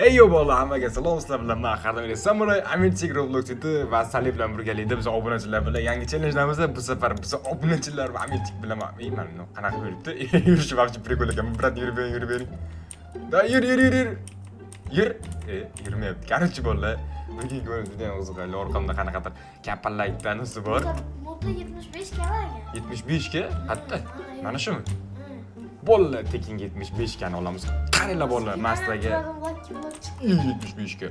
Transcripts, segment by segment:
Ey yo bolalar, hammaga salom. Sizlar bilan men har doimgidek Samuray Amirchik Roblox YouTube va Salib bilan birgalikda biz obunachilar bilan yangi challenge'damiz. Bu safar biz obunachilar va Amirchik bilan man mana qanaqa yuribdi? Yurishi вообще прикол ekan. Брат, yurib bering, yurib bering. Да, yur, yur, yur, yur. Yur. E, yurmayapti. Короче, bolalar, bugungi o'yin juda ham qiziqarli. Orqamda qanaqadir kapalak tanisi bor. Moto 75 kalaga. 75 ga? Qatta? Mana shumi? Bolalar, tekinga 75 gani olamiz. Qaranglar bolalar, man sizlarga 75 ga.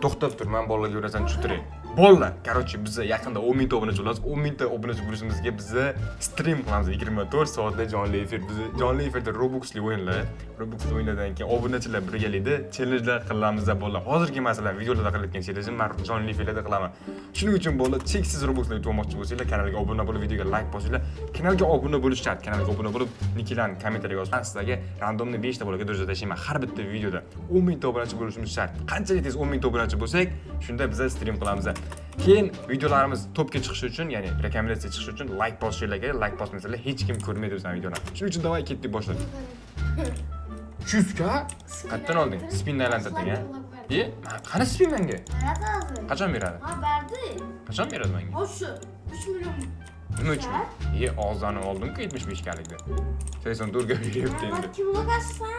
To'xtab tur, man bolalarga bir narsani tushuntiray. Bolalar, короче, biz yaqinda 10 mingta obunachi bo'lamiz. 10 mingta obunachi bo'lishimizga biza stream qilamiz 24 soatli jonli efir. Biz jonli efirda Robuxli o'yinlar, Robuxli o'yinlardan keyin obunachilar birgalikda challengelar qilamiz bolalar. Hozirgi, masalan, videolarda qilayotgan challenge man jonli efirlarda qilaman. Shuning uchun bolalar, cheksiz Robuxlar yutib olmoqchi bo'lsanglar, kanalga obuna bo'lib, videoga like bosinglar. Kanalga obuna bo'lish shart. Kanalga obuna bo'lib, niklarni kommentariyga yozib, man sizlarga рандомный 5 ta bolaga друзья tashlayman har bitta videoda. 10 mingta obunachi bo'lishimiz shart. Qanchalik tez 10 mingta obunachi bo'lsak, shunda biz stream qilamiz. Keyin videolarimiz topga chiqishi uchun, ya'ni rekomendatsiya chiqishi uchun like bosishinglar kerak. Like bosmasanglar, hech kim ko'rmaydi bizning videolarni. Shuning uchun давай, ketdik, boshladik. 300 ka? Qayerdan olding? Spinni aylantirding, a? E, qani spin menga? Beradi hozir. Qachon beradi? Ha, berdi. Qachon beradi menga? O shu 3 million. Nima uchun? E, og'zani oldim-ku 75 kalikda. 84 ga beryapti endi. Lucky block ochsan.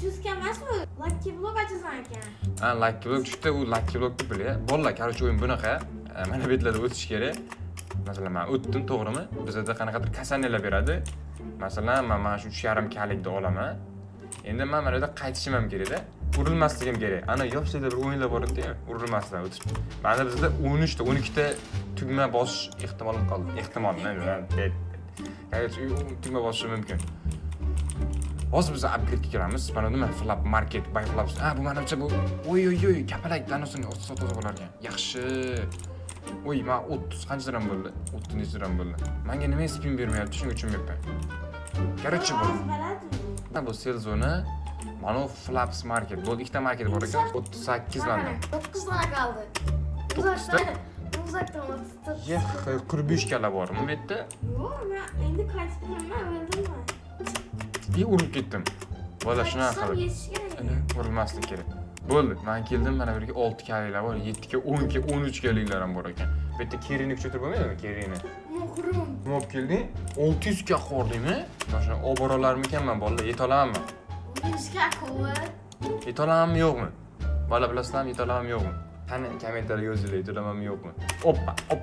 300 ka emasmi? Lucky block ochasan ekan. Ha, lucky block tushdi, u lucky block deb bilya. Bolalar, короче, o'yin bunaqa. Mana bu yerlarda o'tish kerak. Masalan, men o'tdim, to'g'rimi? Bizada qanaqadir касание lar beradi. Masalan, men mana shu 3,5 kalikni olaman. Endi men mana bu yerda qaytishim ham kerakda. Urilmasligim kerak. Ana yoshlikda bir o'yinlar bor edi-yu, urilmasdan o'tish. Mana bizda 13 ta, 12 ta tugma bosish ehtimolim qoldi. Ehtimol, nima? Короче, tugma bosishim mumkin. Hozir biz upgrade'ga kiramiz. Mana nima, flap market, buy flaps. Ha, bu manimcha bu, oy oy oy, kapalak danosini sotib bo'lar ekan. Yaxshi. Oy, man 30 qanchadan ham bo'ldi? 30 nechadan bo'ldi? Menga nima spin bermayapti, shunga tushunmayapman. Короче, bu Hozir beradi. Bu sell zona, mana bu flaps market. Bo'ldi, ikkita market bor ekan. 38 manda. 9 dona qoldi. To'qqizta? Uzakdan 39. Yeh, 45 kala bormi bu yerda? Yo'q, men endi qaytib kelaman, o'ldirma. И urib ketdim. Bola, shunaqa qilib. Yetish kerak. Ana, urilmaslik kerak. Bo'ldi, men keldim, mana bu yerga 6 kaliklar bor, 7 ga, 10 ga, 13 kaliklar ham bor ekan. Bu yerda kerini kuchaytirib bo'lmaydimi, kerini? Muhrim. Nima olib kelding? 600 ga qordingmi? Mana shuni olib bora olarmikanman, bolalar, yeta olamanmi? 100 ga ko'p. Yeta olamanmi, yo'qmi? Bola, bilasizlarmi, yeta olamanmi, yo'qmi? Qani, kommentariyga yozinglar, yeta olamanmi, yo'qmi? Oppa, op,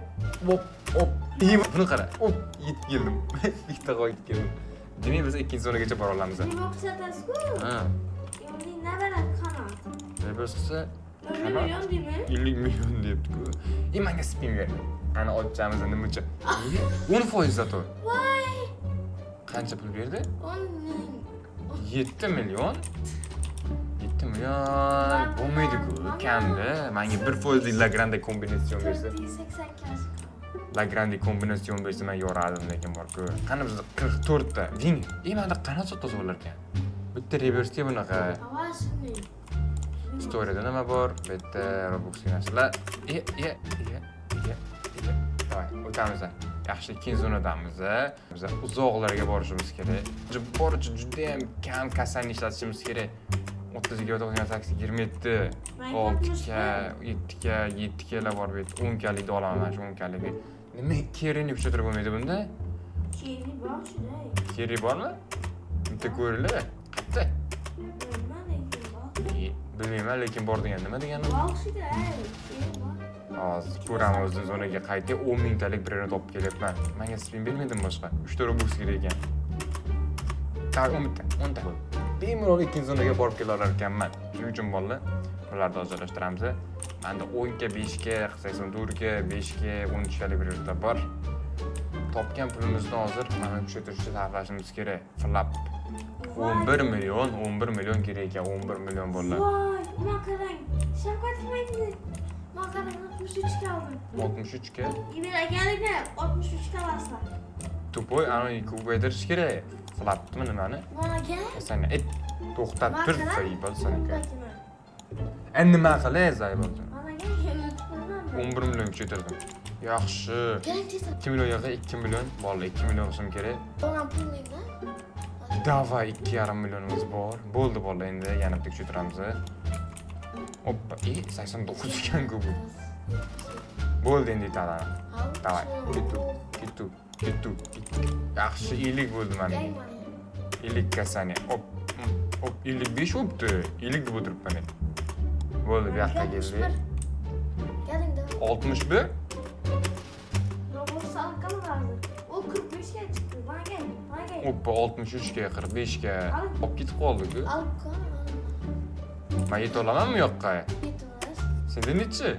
op, op. И buni qara. Op, yetib keldim. Ikkita yetib keldim. Demak, biz ikkinchi zonagacha bora olamiz. Nima ko'rsatasiz-ku? Ha. Yo'q, nima beradi qanot? Reverse qilsa, 50 million deymi? 50 million deyapti-ku. E, menga spin ber. Qani, ochamiz nima uchun? 10% зато. Voy! Qancha pul berdi? 10 ming. 7 million. 7 million bo'lmaydi-ku, kamda. Menga 1 foizlik La Grande kombinatsion bersa, 480 kash. La Grande kombinatsion bersa, men yorardim lekin bor-ku. Qani, bizda 44 ta. Wing. E, menda qanaqa sotsa bo'lar ekan? Bitta reverse bunaqa. Ava shunday. Storyda nima bor? Bu yerda Robux narsalar. E, e, e, e, e. Давай, o'tamiz. Yaxshi, ikkinchi zonadamiz. Biz uzoqlarga borishimiz kerak. Boricha juda ham kam касание ishlatishimiz kerak. 30 ga, 98, 27, 6 ga, 7 ga, 7 ga bor bu yerda. 10 kalikni olaman, mana shu 10 kaligi. Nima, kerini kuchaytirib bo'lmaydi bunda? Keri bor shunday. Keri bormi? Bitta ko'ringlar. Qayerda? Nima lekin bor. E, bilmayman, lekin bor degan nima degani? Bor shunday. Keri bor. Hozir ko'ramiz, o'zim zonaga qaytib 10 mingtalik birini topib kelyapman. Menga spin bermaydimi boshqa? 3 ta Robux kerak ekan. Tak, 10 ta, 10 ta. Bemalol ikkinchi zonaga borib kela olar ekanman. Shuning uchun bolalar, bularni hozirlashtiramiz. Menda 10 ga, 5 ga, 84 ga, 5 ga, 13 galik bir bor. Topgan pulimizni hozir mana kuchaytirishga sarflashimiz kerak. Flap 11 million, 11 million kerak ekan, 11 million bolalar. Voy, man qarang. Shavkat mayli. Man qarang, 63 ga oldim. 63 ga. Yemin ekanlikni 63 ga olasizlar. Тупой, ani ko'paytirish kerak. Flapnimi, nimani? Managa? Sen et, to'xtab tur, заебал saniki. Undakini. Endi nima qilay, заебал? Managa unutibman. 11 million kuchaytirdim. Yaxshi. Kerak tez. 2 million yig'i, 2 million. Bo'ldi, 2 million qilishim kerak. Bolam pullikda. Давай, 2,5 millionimiz bor. Bo'ldi bolalar, endi yana bitta kuchaytiramiz. Oppa, 89 ekan-ku bu. Bo'ldi endi yetadi. Давай, ketdik, ketdik, ketdik. Yaxshi, 50 bo'ldi mana. 50 касание. Op, op, 55 bo'pti. 50 deb o'tiribman endi. Bo'ldi, bu yoqqa keldik. Keling da. 61. Roblox orqali vardı. O 45'ga chiqdi. Bana gel. Bana gel. Oppa, 63 ga, 45 ga. Olib ketib qoldi-ku. Alıp kal. Men yeta olamanmi u yoqqa? Yetmez. Senda nechi?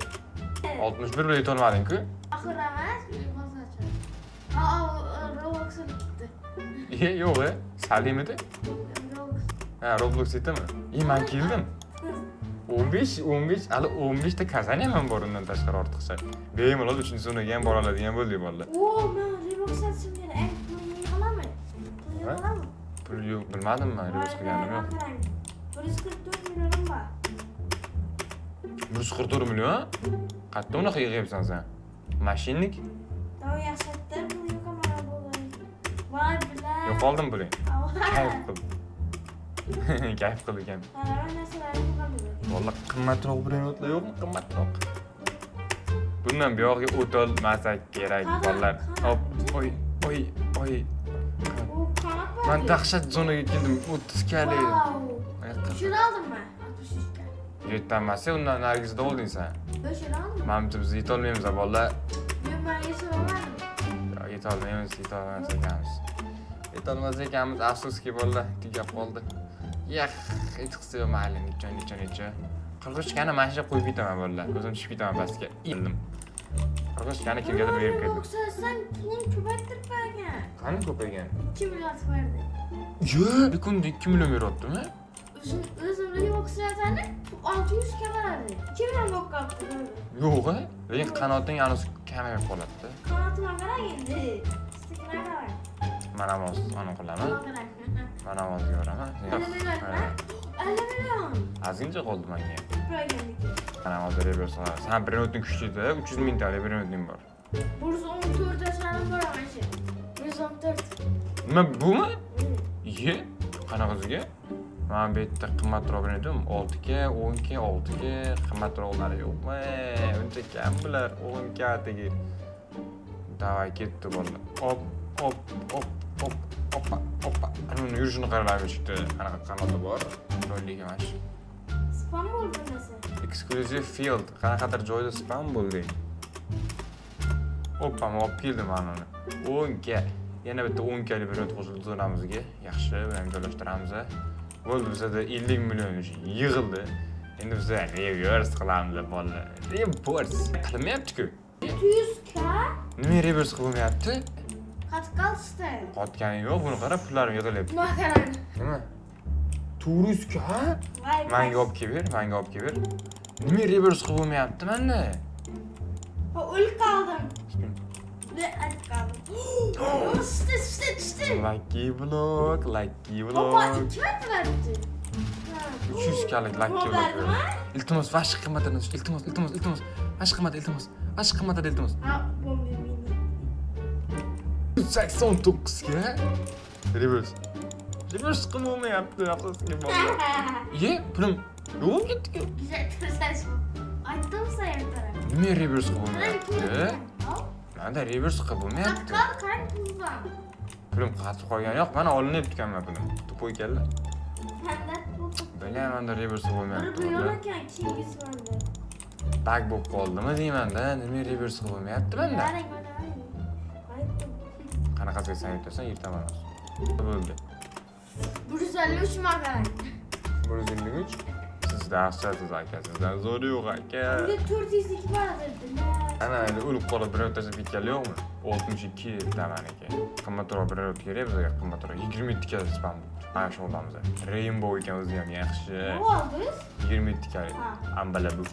61 bilan yeta olmading-ku. Axir emas, bosmacha. Aa, Roblox gitti. Yo'q, Salimidi? Roblox. Ha, Roblox yetdimi? Men keldim. 15, 15, hali 15 ta касание ham bor undan tashqari ortiqcha. Bemalol 3-zonaga ham bora oladigan bo'ldik bolalar. Oo, men Roblox satishim kerak. Ey, pul yig'ilami? Pul yig'ilami? Pul yo'q, bilmadim men, reverse qilganim yo'q. 144 millionim bor. 144 million? Qayerda unaqa yig'yapsan sen? Мошенник? Tamam yaxshi, pul yo'q mana bo'ldi. Voy bilan. Yo'qoldim puling. Kayf qil. Kayf qil ekan. Mana narsalarni qilamiz. Vallahi qimmatroq brainrotlar yo'qmi? Qimmatroq. Bundan buyog'iga o'tolmasak kerak bolalar. Hop, oy, oy, oy. U qanot bor. Man dahshat zonaga keldim, 30 kali. Shuni oldim men. 63 ga. Yetolmasa undan narigisida olding sen. Yo'q, shuni oldim. Manimcha biz yetolmaymiz bolalar. Yo'q, men yetolmadim. Yo, yetolmaymiz, yetolmas ekanmiz. Yetolmas ekanmiz, afsuski bolalar, tugab qoldi. Yax, hech qilsa yo'q, mayli, necha, necha, necha. 43 kani mana shu qo'yib ketaman bolalar. O'zim tushib ketaman pastga. Ildim. 43 kani kimgadir berib ketdim. Yo'qsa sen puling ko'paytirib bergan. Qani ko'paygan? 2 milliard berdi. Yo, bir kunda 2 million beryaptimi? O'zim o'zimni yo'qsatani 600 ga beradi. 2 million bo'lib qolibdi. Yo'q, a? Lekin qanoting anisi kamayib qoladi. Qanotimga qarang endi. Siznikini qarang. Man ham hozir anaqa qilaman. Qarang. Man ham hozir ko'raman. 50 million, ha? 50 million. Ozgincha qoldi menga. Ko'payganiki. Mana hozir reverse qilaman. San brainrotning kuchlida 300 mingtalik brainrotning bor. 114 tashlarim bor mana shu. 114. Nima bumi? Iye, qanaqasiga? Mana bu yerda qimmatroq brainrotim 6K, 10K, 6K qimmatroqlari yo'qmi? Uncha kam bular 10K tagi. Давай ketdi bolalar. Op, op, op, op, oppa, oppa. Ana uni yurishini qarang eshikda qanaqa qanoti bor. Rolligi mana shu. Spam bo'ldi narsa. Exclusive field. Qanaqadir joyda spam bo'ldi. Oppa, men olib keldim mana uni. 10K. Yana bitta 10 kali bir qo'shildi zonamizga. Yaxshi, bu ham joylashtiramiz. Bo'ldi, bizada 50 million yig'ildi. Endi biz reverse qilamiz bolalar. Reverse qilinmayapti-ku. 200 k Nima reverse qilinmayapti? qatib qolishdi. Qotgani yo'q, buni qara, pullarim yig'ilyapti. Nima qarang. Nima? 400 k? Voy. Manga olib kelib ber, manga olib kelib ber. Nima reverse qilib bo'lmayapti menda? Ha, o'lib qoldim. Ne aytib qoldim. Tushdi, tushdi, tushdi. Lucky block, lucky Baba block. 2 marta berdi. 300 kalik lucky block. Berdimi? Iltimos, vash qimmatini, iltimos, iltimos, iltimos. Vash qimmat, iltimos. Vash qimmat, iltimos. Ha, bomba mini. 89 ga reverse. Reverse qilib bo'lmayapti, afsuski bolalar. Iye, pulim yo'q ketdi-ku. Güzel. Aytdim sana ertaroq. Nima reverse qilib Qarang, bo'lmayapti? pul. Manda reverse qilib bo'lmayapti. Qatib qol, qarang puldan. Pulim qatib qolgani yo'q, mana olinyapti ekanman pulim. Тупой kalla. Sanda pul to'p. Bilaman, manda reverse qilib Bir bo'lmayapti. million Bolalar. ekan, keyingisi manda. Баг bo'lib qoldimi deymanda, nima reverse qilib bo'lmayapti manda? Qarang, mana qarang. Aytdim. Qanaqasiga sen yutasan, yirtaman hozir. Bo'ldi. 153 man qarang. 153. Sizda dahshatsiz aka, sizdan zo'ri yo'q aka. Unga 402 beradi. Ana endi o'lib qolib birov tashlab ketganlar yo'qmi? 62 tamaniki. Qimmatroq birov kerak bizga, qimmatroq. 27 ka spam. Mana shu olamiz. Rainbow ekan o'zi ham yaxshi. Nima oldingiz? 27 kalik. Ha. Ambala bu.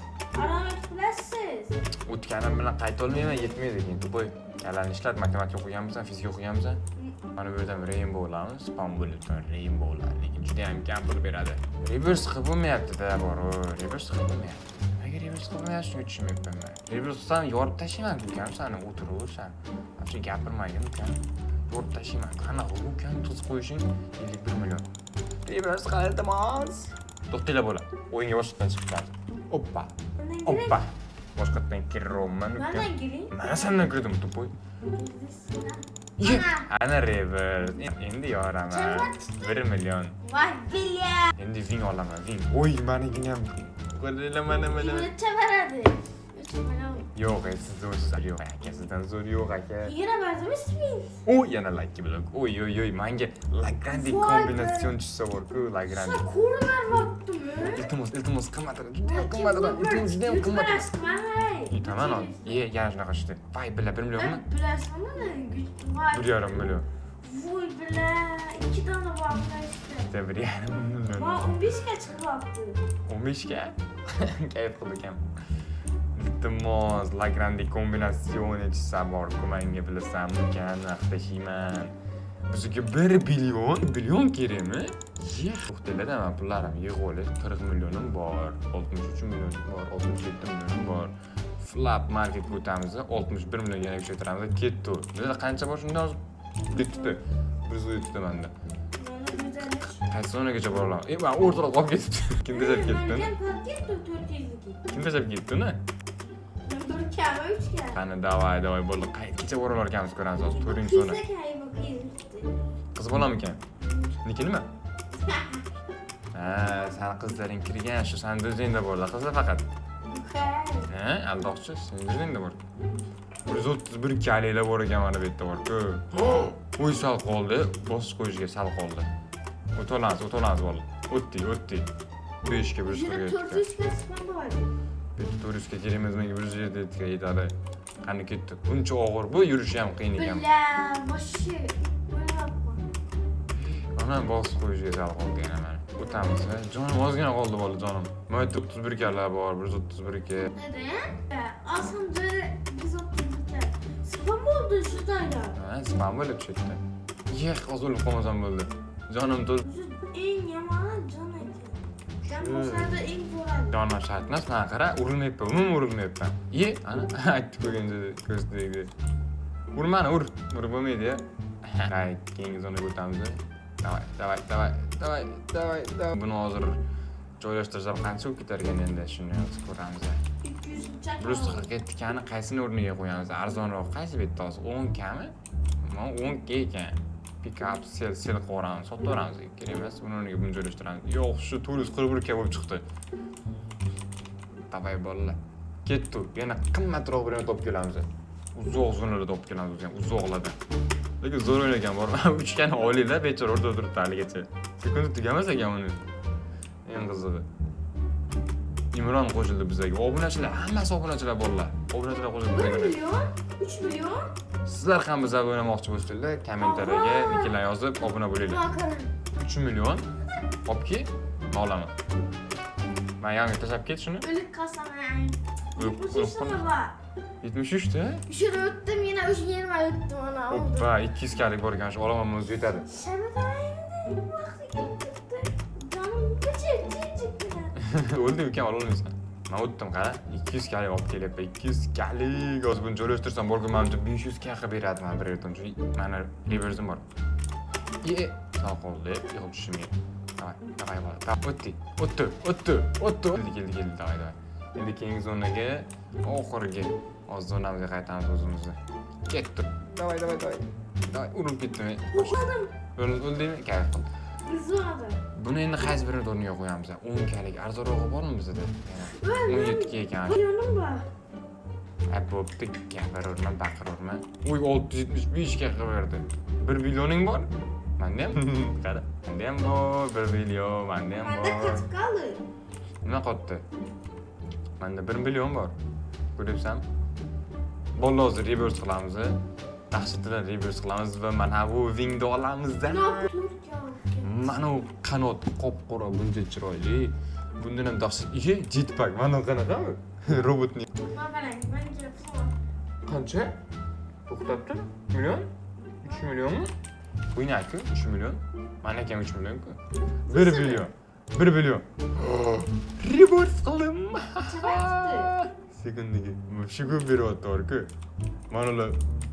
Aromat bilasiz. O'tganim bilan qayta olmayman, yetmaydi keyin. Тупой. Kallani ishlat, matematika o'qiganmisan, fizika o'qiganmisan? Mana bu yerdan Rainbow olamiz, spam bo'lib Rainbowlar, lekin juda ham kam pul beradi. Reverse qilib bo'lmayapti-da, bor. Reverse qilib bo'lmayapti. Nimaga reverse qilib bo'lmayapti, shunga tushunmayapman men. Reverse qilsam yorib tashlayman ukam sani, o'tiraversan. Вообще gapirmagin ukam. Yorib tashlayman. Qanaqa ukam tuz qo'yishing 51 million. Reverse qil, iltimos. To'xtanglar bola. O'yinga boshqatdan chiqib ketamiz. Oppa. Oppa. Boshqatdan kiryapman uka. Mandan kiring. Mana sendan kirdim, тупой. Mana. Ana reverse. Endi yoraman. 1 million. Voy бля. Endi wing olaman, wing. Oy, manikini ham. Qo'linglar mana mana. Necha beradi? 3 million. Yo'q, sizda o'ziz yo'q aka, sizdan zo'r yo'q aka. Yana berdimi spin? O, yana lucky block. Oy, oy, oy, manga Lagrande Voy kombinatsion tushsa bor-ku, Lagrande. Sen ko'rmayaptimi? Iltimos, iltimos, qimmatroq, juda ham qimmatroq, iltimos, juda ham qimmatroq. Yutaman hozir. Ye, yana shunaqa tushdi. Voy, бля, 1 millionmi? Bilasizmi? Voy. 1,5 million. Voy бля, ikki dona bor işte. Bitta 1,5 million. Man 15 ga chiqyapti. 15 ga? Kayf qildi ekan. Iltimos, Lagrande kombinatsioni tushsa bor-ku, menga bilasanmi ekan, narx tashiyman. Bizga 1 billion, billion kerakmi? Ye, to'xtanglar, man pullarim yig'ib olay. 40 millionim bor, 63 millionim bor, 67 millionim bor. Flap marketga o'tamiz, 61 million yana kuchaytiramiz, ketdi. Bizda qancha bor shunda hozir? Yettita. 107 ta menda. Mana go'zallik. Qaysi zonagacha bora olaman? E, man o'rtaroq qolib ketibdi. Kim tashlab ketdi? Manga ketdi 400 niki. Kim tashlab ketdi uni? Bir kami, uch kami. Qani, давай, давай, bo'ldi. Qayergacha bora olarkanmiz ko'ramiz hozir. To'rtinchi zona. Qiz ekan, bu qiz bitti. Qiz bolamikan? Niki nima? Ha, sani qizlaring kirgan, shu sani o'zingda borlar qizlar faqat. Ha, aldoqchi, seni o'zingda bor. 131 kalinglar bor ekan mana bu yerda bor-ku. Uy, sal qoldi, bosib qo'yishga sal qoldi. O'ta olamiz, o'ta olamiz bola. O'tdik, o'tdik. 5 ga Yana 147 ga. 400 ga spam bor. Bitta 400 ga kerak emas, menga 107 ga yetadi. Qani ketdi. Buncha og'ir bu, yurishi ham qiyin ekan. Бля, вообще o'ylayapman. Mana bosib qo'yishga sal qoldi yana mana. O'tamiz. Jonim ozgina qoldi bola, jonim. Mana yerda 31 kalar bor, 131 ga. Neden? Aslında biz oturduk. Spam oldu şu tane. Ha, spam bo'lib tushdi. Yex, hozir o'lib qolmasam bo'ldi. Jonim to'l. Şu eng yomoni jon ekan. Jon bo'lsada eng zo'ri. Jonim shart emas, mana qara, urilmayapman, umuman urilmayapman. Ye, ana aytdi ko'rgan ko'z tegdi. Urmani, ur. Urib bo'lmaydi ya. Hay, keyingi zonaga o'tamiz. Давай, давай, давай, давай, давай, давай. Buni hozir joylashtirsam qancha bo'lib ketar ekan endi, shuni hozir ko'ramiz. 200 chak. 147 kani qaysini o'rniga qo'yamiz? Arzonroq qaysi bu yerda hozir? 10 kami? Mana 10 k ekan. Pick up, sell, sell qilib yuboramiz, sotib yuboramiz. Kerak emas, uni o'rniga buni joylashtiramiz. Yo'q, shu 441 k bo'lib chiqdi. Давай bolalar. Ketdi. Yana qimmatroq birini topib kelamiz. Uzoq zonalarda topib kelamiz o'zi ham, uzoqlardan. Lekin zo'r o'ynagan bor. Uchgani olinglar, bechora o'rtada turibdi haligacha. Sekund tugamas ekan uni. Eng qizig'i. Imron qo'shildi bizga. Obunachilar, hammasi obunachilar bolalar. Obunachilar qo'shildi 1 bizga. Million, 3 million. Sizlar ham bizlar o'ynamoqchi bo'lsanglar, kommentariyaga niklar yozib obuna bo'linglar. Buna qarang. 3 million. Olib kel, men olaman. Men yonga tashlab ket shuni. O'lik qolsam. O'lib 73 qolma. ta bor. 73 ta? Shuni o'tdim, yana 3 yerma o'tdim ana. Oppa, 200 kalik bor ekan, shu olaman o'zi yetadi. Shabadaydi vaqti kelib turibdi. Jonim pichik-pichik. O'ldi ukam, ololmaysan. Men o'tdim, qara. 200 kalik olib kelyapti. 200 kalik. Hozir buni joylashtirsam borku, manimcha 500 k qilib beradi mana bir yerdan. Chunki mana reversim bor. Ye, sal qoldi, yig'ib tushishimga. Давай, давай bola. Давай, o'tdik. O'tdi, o'tdi, o'tdi. Keldi, keldi, keldi. Давай, давай. Endi keyingi zonaga, oxirgi hozir zonamizga qaytamiz o'zimizni. Ketdi. Давай, давай, давай. Давай, urilib ketdim. O'qildim. O'ldingmi? Kayf qildi. Bir zonada. Buni endi qaysi birini o'rniga qo'yamiz? 10 kalik arzonrog'i bormi bizda? Yana 17 ga ekan. Millionim bor. Ha, bo'pti, gapiraverma, baqiraverma. Uy, 675 ga qilib berdi. 1 millioning bor? Menda ham. Qara. Menda ham bor, 1 million, menda ham Menda bor. qatib qoldi. Nima qotdi? Menda 1 million bor. Ko'ryapsan? Bo'ldi, hozir reverse qilamiz. Dahshatidan reverse qilamiz va mana bu wingni olamiz. Mana u qanot qop-qora buncha chiroyli. Bundan ham dahshat. Iye, jetpack. Mana qanaqa bu? Robotni. Mana qarang, menga pul. Qancha? To'xtab tur. Million? 3 millionmi? O'ynar-ku, 3 million. Maniki ham 3 million-ku. 1 million. 1 million. Reverse qildim. Sekundiga. Shu ko'p beryapti to'g'ri-ku. Mana ular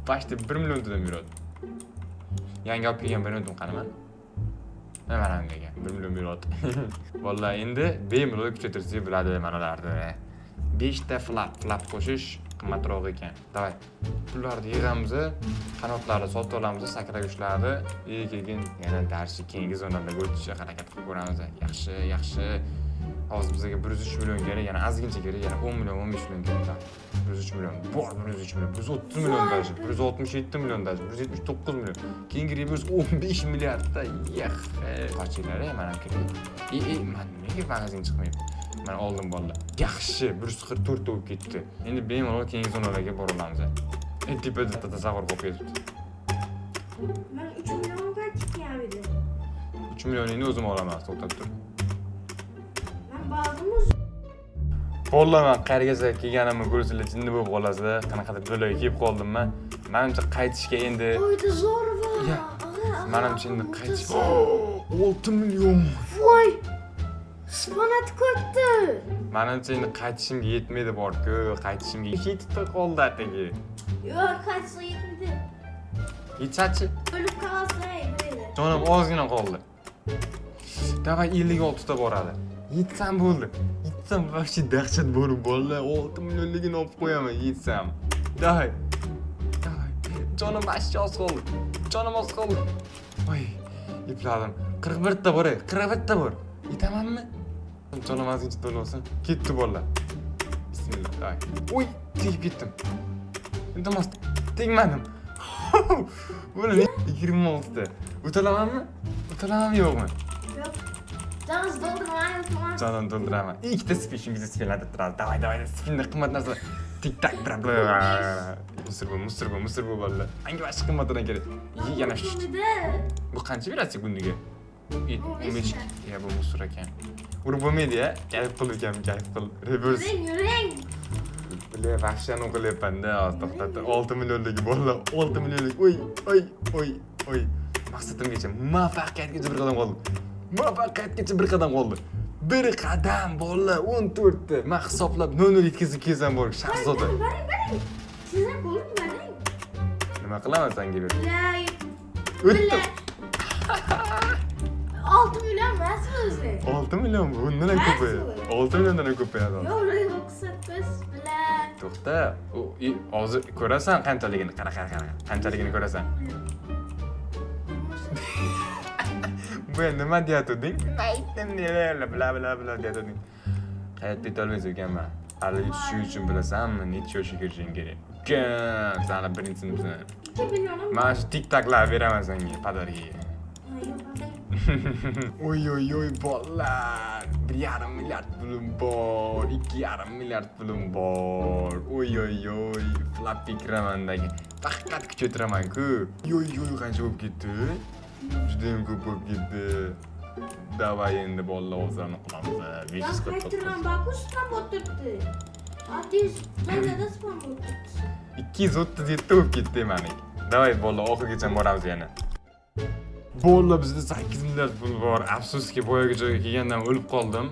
почти 1 milliontadan beryapti. Yangi olib kelgan brainrotim qani man? Mana degan 1 million beryapti. Bolalar, endi bemalol kuchaytirsak bo'ladi mana ularni. 5 ta flap qo'shish qimmatroq ekan. Давай. Pullarni yig'amiz, qanotlarni sotib olamiz, sakraguchlarni, и keyin yana darsi keyingi zonalarga o'tishga harakat qilib ko'ramiz. Yaxshi, yaxshi. Hozir bizga 103 million kerak, yana ozgincha kerak, yana 10 million, 15 million kerak. 103 million, bor 103 million, 130 million даже, 167 million даже, 179 million. Keyingi reverse 15 milliardda. Yex. Qochinglar, mana kerak. E, man nimaga magazin chiqmayapti? Mana oldim bolalar. Yaxshi, 144 bo'lib ketdi. Endi bemalol keyingi zonalarga bora olamiz. Tepada tasavvur qolib ketibdi. Man 3 millionga chiqqan edi. 3 millioningni o'zim olaman, to'xtab tur. Man bordim o'zi. Bolalar, man qayergacha kelganimni ko'rsanglar jinni bo'lib qolasizlar. Qanaqadir joylarga kelib qoldim man. Manimcha qaytishga endi Ой, это здорово. Ya, Ага, manimcha endi ага, qaytish o'ttiz. 6 million. Voy! Sponat ko'pdi. Manimcha endi qaytishimga yetmaydi bor-ku, qaytishimga yetib qoldi atigi. Yo'q, qaytsa yetmaydi. Yetsachi? O'lib qolsa, biladi. Jonim ozgina qoldi. Давай 56 ta boradi. Yetsam bo'ldi. Yetsam вообще dahshat bo'lib bolalar 6 millionligini olib qo'yaman yetsam. Давай. Давай. Jonim вообще oz qoldi. Jonim oz qoldi. Voy, epladim. 41 ta bor, 41 ta bor. Yetamanmi? Jonim ozgincha to'la olsin. Ketdi bolalar. Bismillah. Давай. Uy, tegib ketdim. Iltimos, tegmadim. Buni 26 ta. O'talamanmi? O'talamanmi yo'qmi? Yo'q. Joningiz to'ldirmang, iltimos. Jonim to'ldiraman. Ikkita spin shunga spinlatib turadi. Давай, давай, spinda qimmat narsa. Tik tak bla bla. Мусор bu, мусор bu, мусор bu bolalar. Anga вообще qimmatdan kerak. Yana shu. Bu qancha beradi sekundiga? Bu 15. Ya bu мусор ekan. Urib bo'lmaydi ya. Kayf qil ukam, kayf qil. Reverse. Yuring, yuring. Бля, vahshiyani qilyapman-da, hozir to'xtat. 6 millionligi bolalar, 6 millionlik. Oy, oy, oy, oy. Maqsadimgacha, muvaffaqiyatgacha bir qadam qoldi. Muvaffaqiyatgacha bir qadam qoldi. Bir qadam bolalar, 14 ta. Men hisoblab 0 yetkazib kelsam bor, shahzoda. Boring, boring. Tezroq bo'ling, boring. Nima qilaman senga berib? La, O'tdim. 6 million emasmi o'zi? 6 million bu, undan ham ko'payadi. 6 milliondan ham ko'payadi hozir. Yo'q, 98 bilan. To'xta, hozir ko'rasan qanchaligini, qara, qara, qara. Qanchaligini ko'rasan. Bu nima deyatuding? Nima aytdim bla bla bla bla deyatuding. Qayerda yetolmaysiz ekanman. Hali yetishi uchun bilasanmi, necha yoshga kirishing kerak? Ukam, sani birinchi sinfsan. 2 millionim. Mana shu tik-taklar beraman senga подарка ga. Oy oy oy bolalar, 1,5 milliard pulim bor, 2,5 milliard pulim bor. Oy oy oy, flappy kiramandagi. Faqat kuchaytiraman-ku. Oy oy, qancha bo'lib ketdi? Juda ham ko'p bo'lib ketdi. Давай endi bolalar o'zlarini qilamiz. Ben 549. qaytiraman, Baku spam o'tiribdi. Ateş, zonada spam o'tiribdi. 237 bo'lib ketdi maniki. Давай bolalar oxirigacha boramiz yana. Bolalar bizda 8 milliard pul bor. Afsuski boyagi joyga kelgandan o'lib qoldim.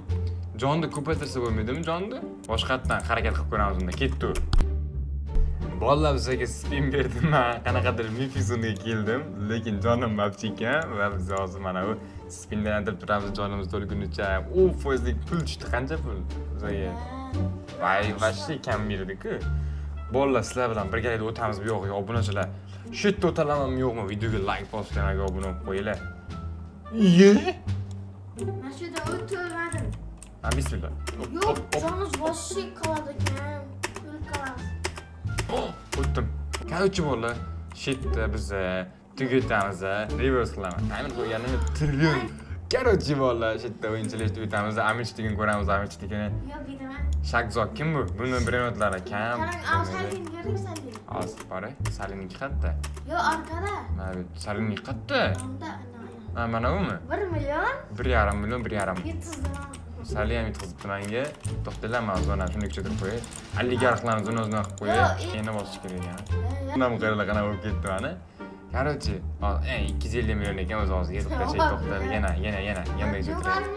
Jonni ko'paytirsa bo'lmaydimi jonni? Boshqatdan harakat qilib ko'ramiz unda. Ketdi. Bolalar bizga spin berdi. Men qanaqadir mifik zonaga keldim, lekin jonim mavjud ekan va biz hozir mana bu spindan aylantirib turamiz jonimiz to'lgunicha. 10 foizlik pul tushdi. Qancha pul bizga? Voy, вообще kam berdi-ku. Bolalar sizlar bilan birgalikda o'tamiz bu yog'iga obunachilar. Shu yerda o'talamanmi yo'qmi? Videoga like bosib kanalga obuna bo'lib qo'yinglar. Iye! Men shu yerda o'tolmadim. Ha, bismillah. Hop, Yo'q, hop, hop. joningiz вообще qoladi ekan. O'lib qolasiz. O'tdim. Короче, bolalar, shu yerda biz tugatamiz, reverse qilaman. Timer qo'yganimda trillion. Короче, bolalar, shu yerda o'yinchilik tugatamiz. Amichligini ko'ramiz, Amichligini. Yo'q, ketaman. Shakzod kim bu? Buni brainrotlari kam. Qarang, al Salin ko'ring Salin. Hozir boray. Salinniki qayerda? Yo'q, arkada. Mana bu Salinniki qayerda? Onda, ana, ana. Ha, mana bumi? 1 million 1,5 million, 1,5. yetkazdim. Sali ham yetqizibdi menga. To'xtanglar, man zonani shuni kuchaytirib qo'yay. Oligarxlarni zona zona qilib qo'yay. Yo'q, Keyin bosish kerak ekan. Bundan qaranglar qanaqa bo'lib ketdi mana. Короче, 250 million ekan o'zi hozir yig'ib tashlay to'xtadi. Yana, yana, yana, yana kuchaytiramiz.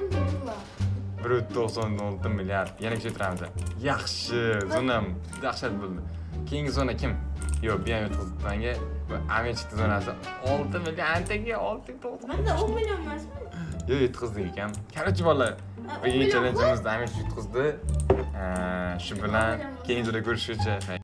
1,96 milliard. Yana kuchaytiramiz. Yaxshi, zonam dahshat bo'ldi. Keyingi zona kim? Yo'q, bu ham yutqizibdi menga. Amir chiqdi zonasi 6 million, antaga 6.9. Manda 10 million emasmi? Yo'q, yutqizdik ekan. Короче, bolalar, Ha, 10 bugungi million. challengeimizda Amir yutqizdi. Shu bilan keyingi videoda ko'rishguncha.